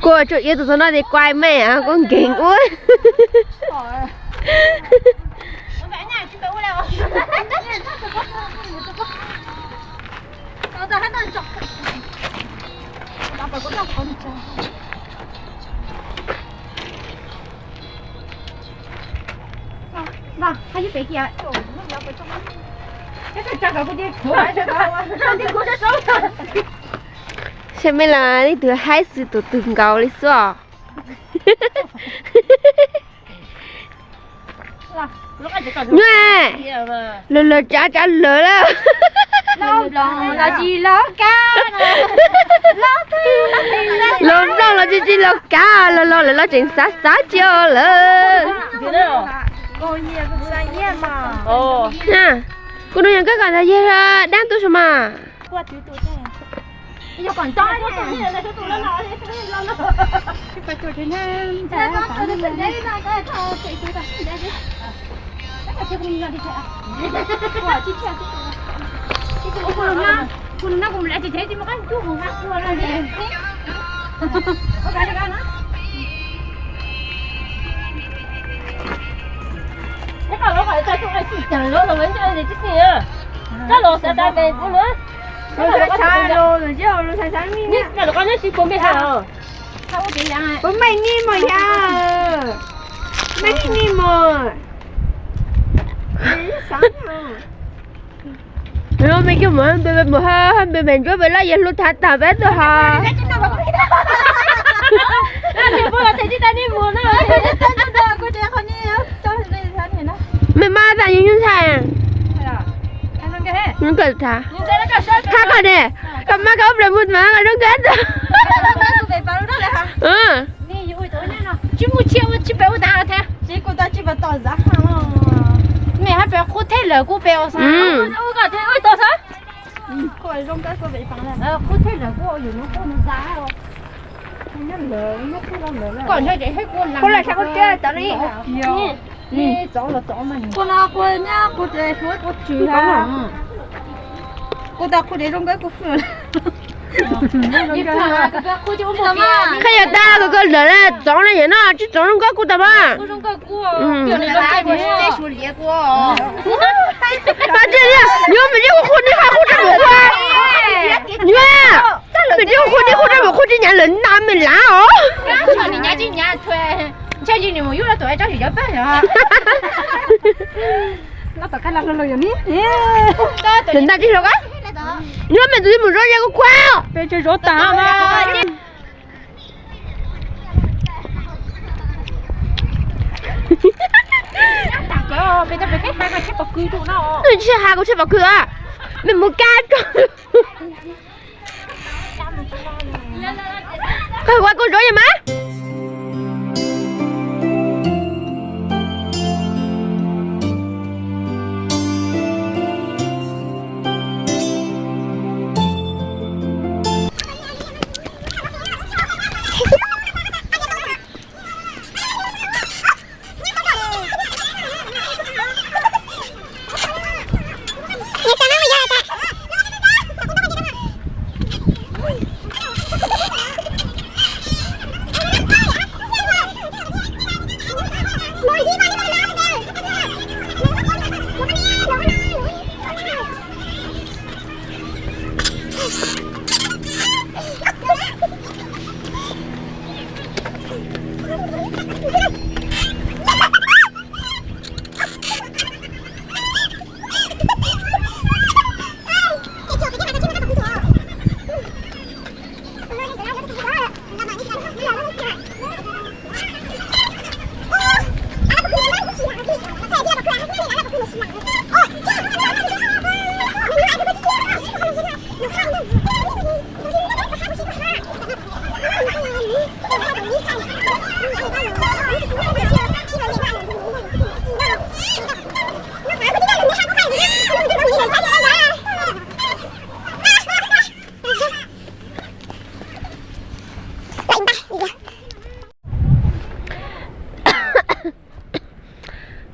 Kuv tsuas iab tus txog no ces kuai mej kuv nkeeg ua. Seb mej los leej twg haib xwb tus twg nkaus li xwb os. Nyuaj, los los tsav tsav lawm lawm. Los nplooj los tsis tsis los kav, los los lawm los tseem xav xav tsis lawm. Kuv nug yog koj kom ntag yog dab tuaj saum mas. Puas meej nij mos yog? Meej nij mos. Mej coj mus npe mus ha npe me ntsuab pem laj yog hlub thav tag peb tuaj ha. Mej mab tas yog nyuj ntxhais. Nyuj kawm thav. Hab koj ne, koj mab koj ub plaws mus mas koj zoo kawg tag. Mej hab pem qub thej lawm kuj pem os. Qub thej lawm kuj yus nub kuj nub za. Kuv lam saib kuv tiab tod ne. Kuv no kuv nyab kuv tes hluav kuv tswm ha. Kuv tas kuv tes zoo nkauj kuv hwm. Koj yog tas kuv koj lawm txoov na yog no tsis txoov zoo nkauj kuv tas mas. Nyuaj, mej tsis qhuas nij qhuas qhuas rau npaum qhuas. Nyuaj, mej tsis qhuas nij qhuas rau npaum qhuas tsis nyav lawm na mej lav os. Nyuaj mej tus twg mus zov zog kuv qhuas. Tsis has kuv tshaib pob kws a, mej mus kab rau. Koj ua kuv zov yog mas.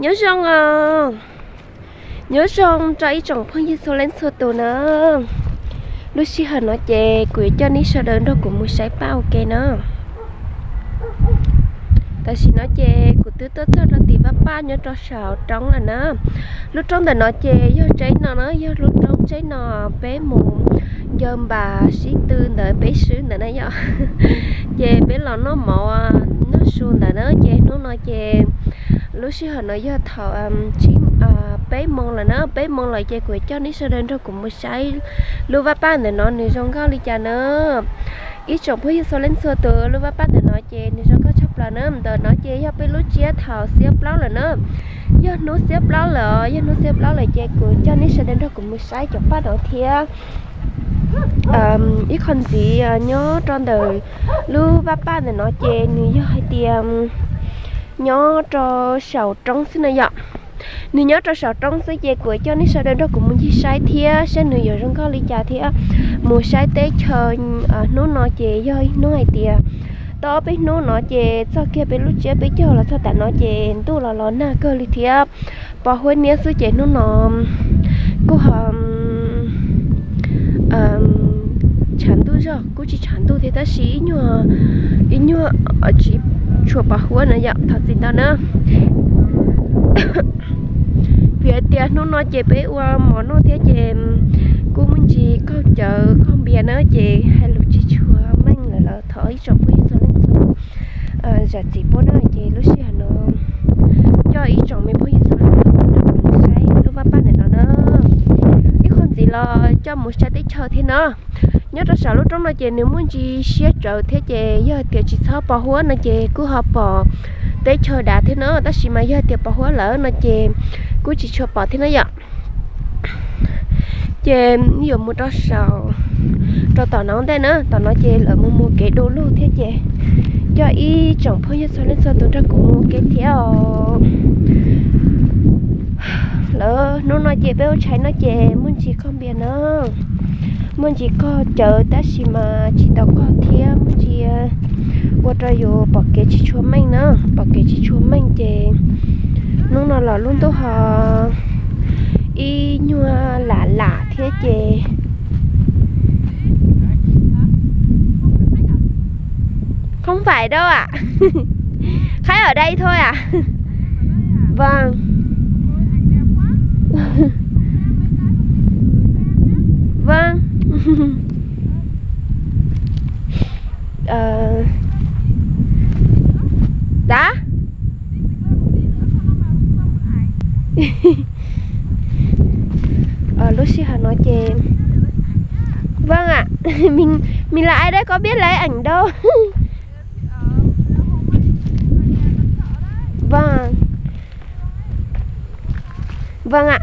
Nyob zoo os, nyob zoo rau ib tsoom phooj ywg txhua leej txhua tus na. Lub sij hawm no ces kuv yuav coj nej sawv daws nrog kuv mus saib paj ua ke na. Tam sim no ces kuv twb tuaj txog rau tim vaj paj nyob rau saum roob lawm na. Lub roob ntawm no ces yog tsaib no na, yog lub roob tsaib no peb mus ncaws npas sib tw ntawd peb swb ntawd na yom. Ces peb los noj mov noj su ntawd na, ces hnub no ces lub sij hawm no yog thaum peb moos lawm na, peb moos lawm ces kuv coj nej sawv daws nrog kuv mus saib lub vaj paj ntawm no nws zoo nkauj li cas na. Ib tsoom phooj ywg txhua leej txhua tus, lub vaj paj ntawm no ces nws zoo nkauj tshaj plaws na. Ntawm no ces yog peb lub tsiab thaum xiab plaub lawm na. Yog hnub xiab plaub lawm, yog hnub xiab plaub lawm ces kuv coj nej sawv daws nrog kuv mus saib cov paj no thiab. Ib qho ntxiv nyob rau ntawm lub vaj paj ntawm no ces nws yog hais tias nyob rau saum roob xwb na yom. Nws nyob rau saum roob xwb ces kuv coj nej sawv daws nrog kuv mus ncig saib thiab saib nws yuav zoo nkauj li cas thiab. Mus saib teb chaws hnub no ces yog ib hnub hais tias tau ob peb hnub no ces txog kiag peb lub tsiab peb caug los txog tam no ces ntuj los los nag kawg li thiab. Pos huab niab xwb ces hnub no kuj ho tshav ntuj zog, kuj tsis tshav ntuj thiab tab sis ib nyuag, ib nyuag tsis tshua pos huab na yom, thov txim ntau na. Vim hais tias hnub no ces peb ua mov noj thiab ces kuj muaj ntsis kaug cawv kaug npias na ces hais lus tsis tshua meej lawm los thov ib tsoom phooj ywg txhua leej txhua tus zam txim pub na. Ces lub sij hawm no coj ib tsoom me phooj ywg txhua leej txhua tus saib lub vaj paj ntawm no na. Ib qho ntxiv los coj mus saib teb chaws thiab no. Nyob rau saum lub roob no ces nws muaj ntsis siab tsawv thiab ces yog hais tias tsis txhob pos huab no ces kuj ho pom teb chaws dav thiab no, tab sis mas yog hais tias pos huab lawm no ces kuj tsis tshua pom thiab na yom. Ces yuav mus rau saum, rau tom no ntej na, tom no ces lawv mus mus kev du lug thiab ces coj ib tsoom phooj ywg txhua leej txhua tus nrog kuv mus kev thiab os. Lawv hnub no ces peb ua tshais no ces muaj ntsis kaug npias na, muaj ntsis kaug cawv tab sis mas tsis tau kaug thiab, muaj ntsis ua rau yus pom kev tsis tshua meej na, pom kev tsis tshua meej ces hnub no los lub ntuj ho ib nyuag lam lam thiab ces không phải đâu ạ. Khách ở đây thôi ạ. Vâng. Vâng. Ờ, đã. Ờ, lub sij hawm no ces vâng ạ. Mình mình là ai đây, có biết lấy ảnh đâu. Vâng. Vâng ạ.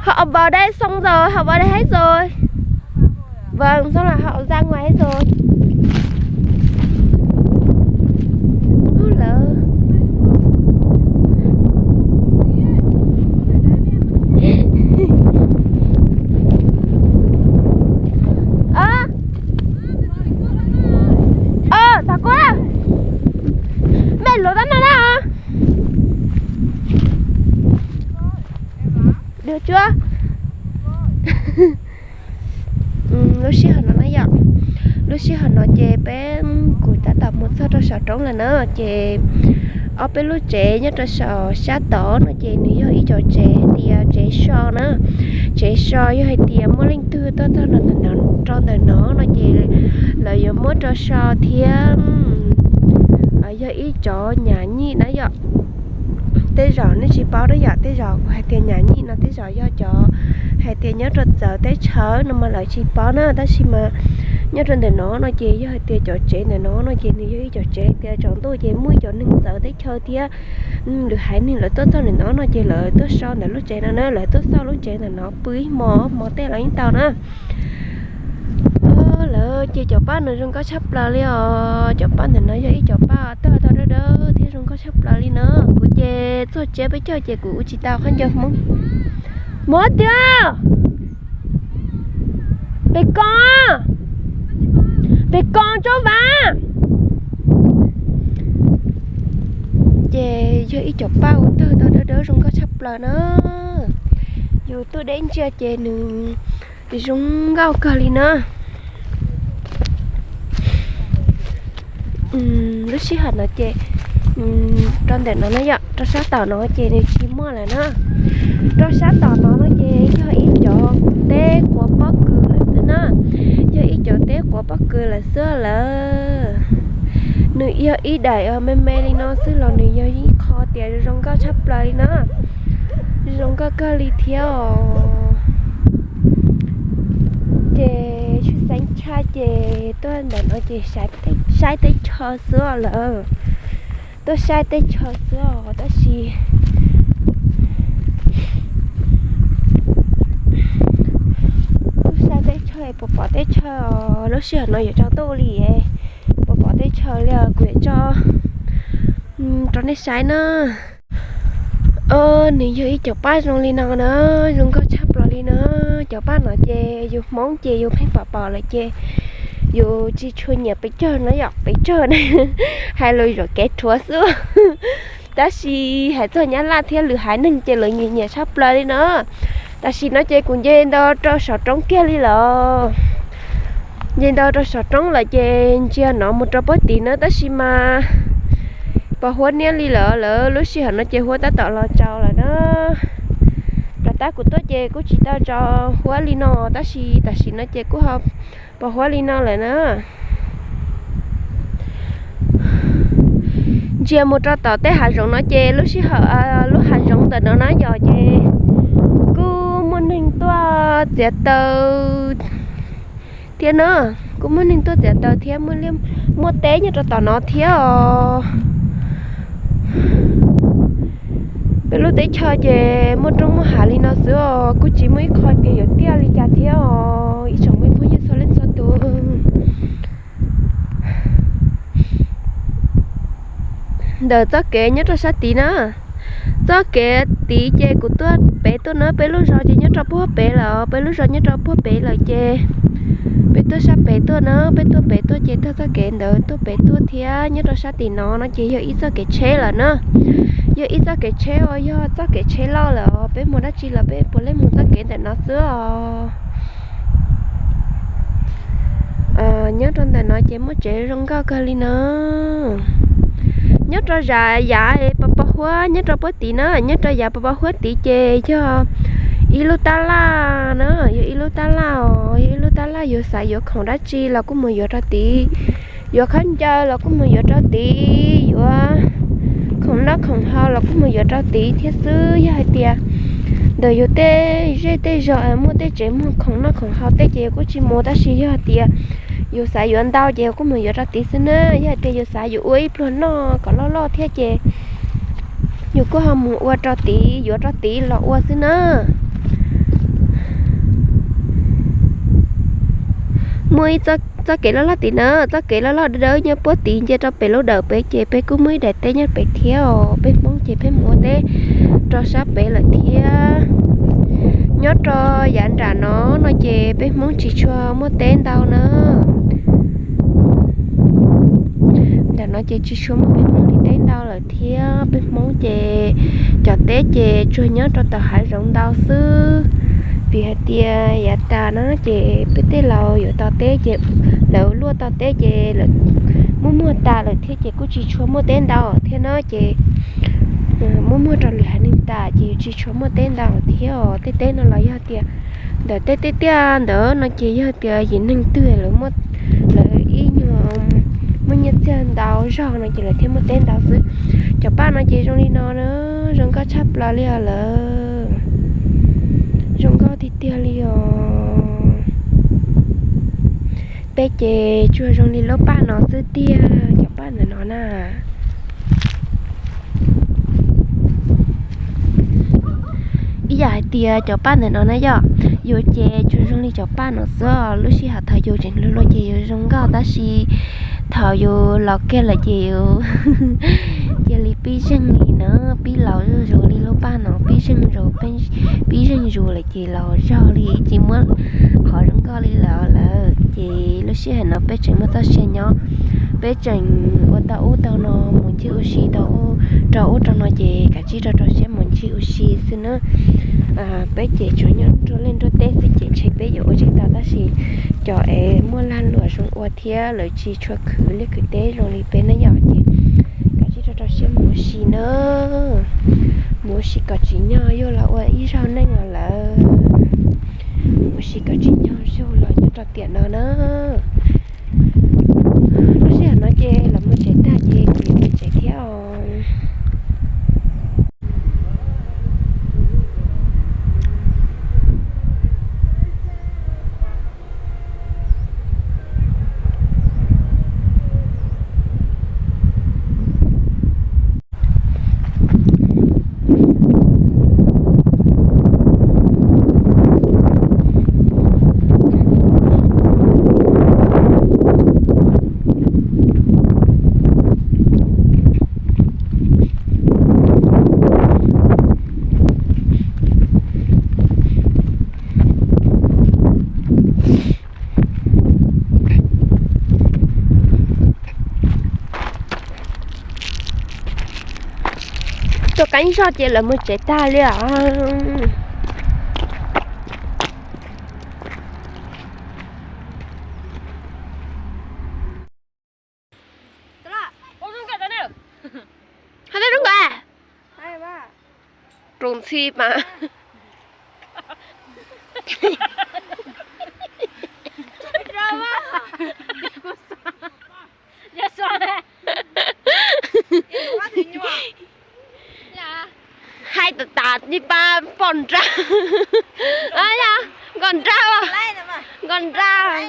Họ vào đây xong rồi, họ vào đây hết rồi. Vâng, xong là họ ra ngoài hết rồi. Ôi, lỡ. Ơ. Ơ, thảo cô à. Mẹ lố tao nó ra hả? Được chưa? Lub sij hawm no na yom, lub sij hawm no ces peb, kuv tab tom mus txog rau saum roob lawm na ces ob peb lub tsev nyob rau saum sab tod no ces nws yog ib cov tsev hais tias tsev so na. Tsev so yog hais tias muaj leej twg tuaj txog rau ntawm no no ces lawv yuav muab rau so thiab yog ib cov nyam nyij na yom. Tej zaum nej tsis paub na yom, tej zaum kuv hais tias nyam nyij no tej zaum yog cov hais tias nyob rau txawv teb chaws no mas lawv tsis paub na, tab sis mas nyob rau ntawm no no ces yog hais tias cov tsev ntawm no no ces nws yog ib cov tsev hais tias tsaus ntuj ces muaj ib cov neeg txawv teb chaws thiab lwm haiv neeg lawv tuaj txog ntawm no no ces lawv tuaj so ntawm lub tsev no na, lawv tuaj xauj lub tsev ntawm no pw ib hmo hmo tej los yeej tau na. Lawv ces cov paj no zoo nkauj tshaj plaws li os. Cov paj ntawm no yog ib cov paj tawg tau dawb dawb thiab zoo nkauj tshaj plaws li na. Kuv ces txog tsiab peb caug ces kuv ua tsis tau khaub ncaws Hmoob. Muab tiag. Pem ko, pem ko tsob vab. Ces yog ib cov paj uas tawg tau dawb dawb zoo nkauj tshaj plaws na. Yus tuaj deb ntsia ces nws zoo nkauj kawg li na. Lub sij hawm no ces rau ntawm no na yom, rau sab tom no ces nws tsis muaj lawm na. Rau sab tom no no ces yog ib cov teb quav pob kws lawm xwb na. Yog ib cov teb quav pob kws lawm xwb lawm. Nws yog ib daim me me li no xwb los nws yog ib qho tias zoo nkauj tshaj plaws li na. Zoo nkauj kawg li thiab os. Ces tshwj xeeb tshaj ces tuaj ntawm no ces saib teb chaws xwb lawm. Tuaj saib teb chaws xwb os, tab sis tuaj saib teb chaws puas pom teb chaws os. Lub sij hawm no yuav tsaus ntuj li, puas pom teb chaws li os, kuv yuav tso rau nej saib na. Nws yog ib cov paj zoo li no na, zoo nkauj tshaj plaws li na. Cov paj no ces yus Hmoob ces yus pheej pom pom lawm ces yus tsis tshua nyiam pes tsawg na yom, pes tsawg hais lus yuam kev rhuav xwb. Tab sis hais txog Nyab Laj thiab lwm haiv neeg ces lawv nyiam nyiam tshaj plaws li na. Tam sim no ces kuv nce ntawd rau saum roob kiag li lawm. Nce ntawd rau saum roob lawm ces ntsia no mus rau puag tid na, tab sis mas pos huab niab li lawm, lawv lub sij hawm no ces huab tab tom los tsaus lawm na. Rov qab kuv tuaj ces kuj tsis tau tsaus huab li no, tab sis tam sim no ces kuj ho pos huab li no lawm na. Ntsia mus rau tom tej hav zoov no ces lub sij hawm lub hav zoov ntawm no na yom ces kuj muaj neeg tuaj txiav taws thiab na. Kuj muaj neeg tuaj txiav taws thiab, muaj teb nyob rau tom no thiab os. Peb lub teb chaws ces muaj roob muaj hav li no xwb os, kuj tsis muaj ib qho tias yuav tiaj li cas thiab os ib tsoom me phooj ywg txhua leej txhua tus. Ntawm txoj kev nyob rau sab tid na, txoj kev tid ces kuv tuaj pem tuaj na, peb lub zos ces nyob rau puag pem lawm, peb lub zos nyob rau puag pem lawm ces peb tuaj sab pem tuaj na, peb tuaj pem tuaj ces taug txoj kev ntawd tuaj pem tuaj thiab. Nyob rau sab tim no no ces yog ib txoj kev tsheb lawm na, yog ib txoj kev tsheb uas yog txoj kev tsheb loj lawm os. Peb mus dab tsi los peb puav leej mus txoj kev ntawm no xwb os. Nyob rau ntawm no ces muaj tsev zoo nkauj kawg li no. Nyob rau yav pos pos huab nyob rau puag tid na, nyob rau yav pos pos huab tid ces yog ib lub tab laj na, yog ib lub tab laj os, yog ib lub tab laj, yuav xav yuav khoom dab tsi los kuj mus yuav rau tid, yuav khaub ncaws los kuj mus yuav rau tid, yuav khoom noj khoom haus los kuj mus yuav rau tid thiab xwb. Yog hais tias ntawm yus tej zej tej zos muaj tej tsev muag khoom noj khoom haus tej ces kuj tsis mus, tab sis yog hais tias yus xav yuav ntau ces kuj mus yuav rau tid xwb na. Yog hais tias yus xav yuav ua ib pluag noj kom loj loj thiab ces yus kuj ho mus ua rau tid, yuav rau tid los ua xwb na. Muaj ib txoj kev loj loj tim na, txoj kev loj loj dawb dawb nyob puag tid nce rau pem lub dawm pem ces peb kuj muaj ib daim teb nyob pem thiab os. Peb Hmoob ces peb mus ua teb rau sab pem lawm thiab. Nyob rau yav nram no no ces peb Hmoob tsis tshua muaj teb ntau na. Nram no ces tsis tshua muaj peb Hmoob li teb ntau lawm thiab. Peb Hmoob ces cov teb ces tsuas nyob rau tom hav zoov ntau xwb. Vim hais tias yav tas no ces peb tej laus yuav tau teb ces lawv luaj tau teb ces lawv muab muag tas lawm thiab ces kuj tsis tshua muaj teb ntau thiab no ces muab muag rau lwm haiv neeg tas ces tsis tshua muaj teb ntau thiab os. Tej teb no los yog tias ntawm tej tiaj tiaj ntawd no ces yog tias yim neeg twg lawv muaj, lawv ib nyuag muaj nyiaj txiag ntau zog no ces lawv thiaj muaj teb ntau xwb. Cov paj no ces zoo li no na, zoo nkauj tshaj plaws li os lawm. Zoo nkauj tiag tiag li os. Peb ces tsuas zoo li lub paj no xwb tiag, cov paj ntawm no na. Ib yam hais tias cov paj ntawm no na yom, yus ces tsuas zoo li cov paj no xwb. Lub sij hawm thaum yus tseem hluas hluas ces yus zoo nkauj, tab sis thaum yus laus kiag lawm ces yus cia li pib zeeg li na, pib laus zuj zus li lub paj no, pib zeeg zus, pib zeeg zus lawm ces laus zog li tsis muaj qhov zoo nkauj li lawm lawm. Ces lub sij hawm no peb tseem muaj txoj sia nyob Peb tseem ua tau ub tau no mus ncig ua si tau rau ub rau no ces kav tsij rau rau siab mus ncig ua si xwb na. Peb ces tsuas nyob nruab liaj nruab teb xwb ces ntshe peb yuav ua tsis tau tab sis cov es muaj lag luam zoo ua thiab lawv tsis tshua khwv liaj khwv teb zoo li peb na yom ces kav tsij rau rau siab mus ua si na. Mus ua si kom tsim nyog yug los ua ib zaug neej los lawm. Mus ua si kom tsim nyog yug los nyob rau tiam no na. Lub sij hawm no ces lawv mus tsev tag ces kuv yuav mus tsev thiab os. Tuaj qeeb zog ces lawv mus tsev tag li os. Hab teb roob nkas, roos ntxhi mas. Hais tas tas ib pab poj nrag, nkauj nrag, nkauj nrag.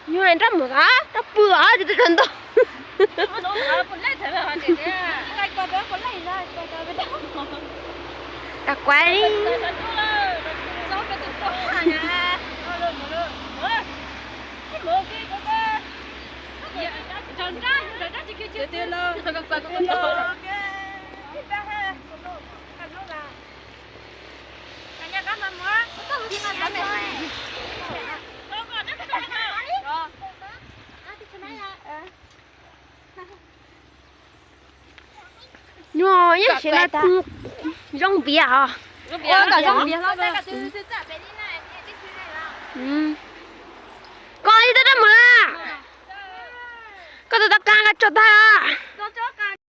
Nyuag nrab mus a, rab pw os, rab ntau. Tag kuav li. Nyuag yeej tsis zoo piav os. Koj li tau rab mus a, koj tus tau qab nqa tso tag.